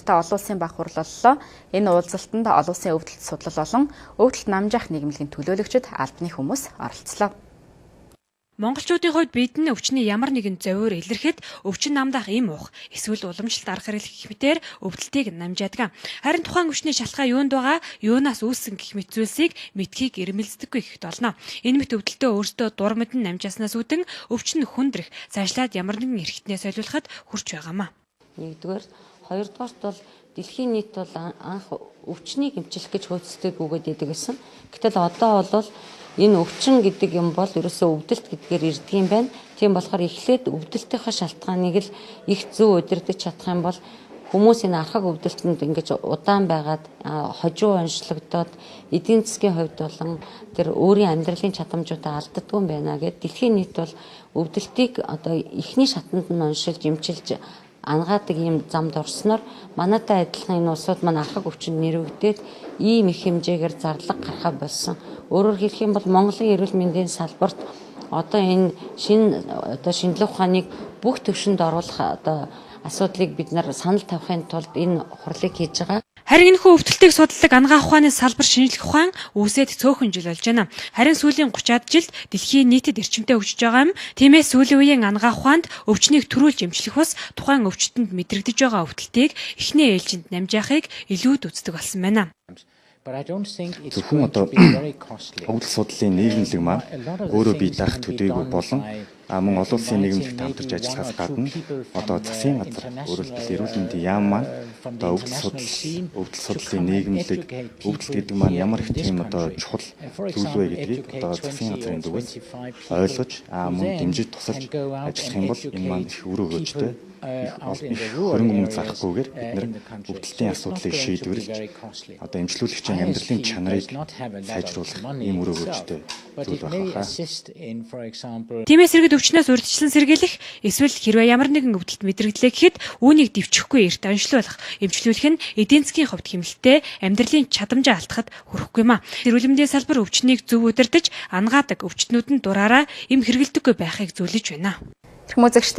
хамтдаа олон улсын баг хурал боллоо. Энэ уулзалтанд олон улсын өвдөлт судлал болон өвдөлт намжаах нийгэмлэгийн төлөөлөгчид, албаны хүмүүс оролцлоо. Монголчуудын хувьд бид нь өвчний ямар нэгэн зовиур илэрхэд өвчин намдаах эм уух эсвэл уламжлалт арга хэрэглэх гэх мэтээр өвдөлтийг намжаадаг. Харин тухайн өвчний шалтгаан юунд байгаа, юунаас үүссэн гэх мэт зүйлсийг мэдэхийг эрмэлздэггүй гэхэд болно. Энэ мэт өвдөлтөө өөрсдөө дур мэдэн намжааснаас үүдэн өвчин хүндрэх, цаашлаад ямар нэгэн эрхтнээ солиулахад хүрч байгаамаа. Нэгдүгээр, хоёрдугаарт бол дэлхийн нийт бол анх өвчнийг эмчлэх гэж хөөцдөг үгээд идэг гэсэн. Гэтэл одоо бол энэ өвчин гэдэг юм бол ерөөсөө өвдөлт гэдгээр ирдэг юм байна. Тийм болохоор эхлээд өвдөлтийнхөө шалтгааныг л их зөв удирдах чадах юм бол хүмүүс энэ архаг өвдөлтөнд ингэж удаан байгаад хожуу онцлогдоод эдийн засгийн хувьд болон тэр өөрийн амьдралын чадамжуудаа алддаггүй юм байна гэд дэлхийн нийт бол өвдөлтийг одоо эхний шатанд нь оншилж эмчилж ангаадаг ийм замд орсноор манайтай адилхан энэ улсууд маань архаг өвчнөд нэрвэгдээд ийм их хэмжээгээр зарлага гарахаа болсон. Өөрөөр хэлэх юм бол Монголын эрүүл мэндийн салбарт одоо энэ шинэ одоо шинжлэх ухааныг бүх төвшөнд оруулах одоо асуудлыг бид нар санал тавихын тулд энэ хурлыг хийж байгаа. Харин энэхүү өвдөлтийг судалдаг анагаах ухааны салбар шинжлэх ухаан үүсээд цөөхөн жил болж байна. Харин сүүлийн 30-аад жилд дэлхийн нийтэд эрчимтэй хөгжиж байгаа юм. Тиймээс сүүлийн үеийн анагаах ухаанд өвчнийг түрүүлж эмчлэх бус тухайн өвчтөнд мэдрэгдэж байгаа өвдөлтийг эхний ээлжинд намжаахыг илүүд үздэг болсон байна. Зөвхөн одоо өвдөл судлалын нийгэмлэг маань өөрөө бие даах төдийгүй болон мөн олон улсын нийгэмлэгт хамтарч ажиллахаас гадна одоо засгийн газар, өөрөөр хэлбэл эрүүл мэндийн яам маань одоо өвдөл судлалын нийгэмлэг, өвдөлт гэдэг маань ямар их тийм одоо чухал зүйл вэ гэдгийг одоо засгийн газрын зүгээс ойлгож мөн дэмжиж тусалж ажиллах юм бол энэ маань их үр өгөөжтэй, их хөрөнгө мөнгө зарахгүйгээр бид нар өвдөлтийн асуудлыг шийдвэрлэж, одоо эмчлүүлэгчийн амьдралын чанарыг сайжруулах ийм үр өгөөжтэй зүйл байх байхаа. Тиймээс иргэд өвчнөөс урьдчилан сэргийлэх эсвэл хэрвээ ямар нэгэн өвдөлт мэдрэгдлээ гэхэд үүнийг дэвчихгүй эрт онцлуулах, эмчлүүлэх нь эдийн засгийн хувьд хэмнэлттэй, амьдралын чадамжаа алдахад хүрэхгүй юм а. Эрүүл мэндийн салбар өвчнийг зөв удирдах, анагадаг, өвчтнүүд нь дураараа эм хэрэглэдэггүй байхыг зөвлөж байна. Эрхэм үзэгчид ээ.